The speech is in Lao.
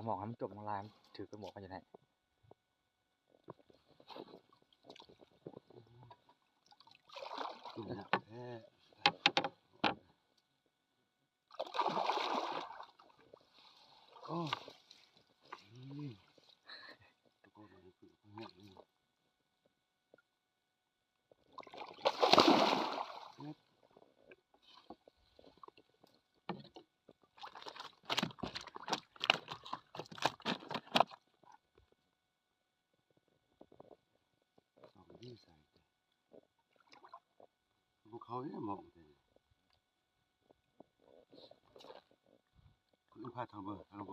ມອງໃຫ້ມັນຈົມຂ້າງລ່າງ ຖືກໄປໝອກມັນຢູ່ໃນ ກິນແລ້ວແທ້ ໂອ້ ອືມ ຕະໂກນ ສອງຢູ່ໃສ ບໍ່ເຂົ້າເດ້ມອງ ຄືພາທາງເບິ່ງ ທາງເບິ່ງ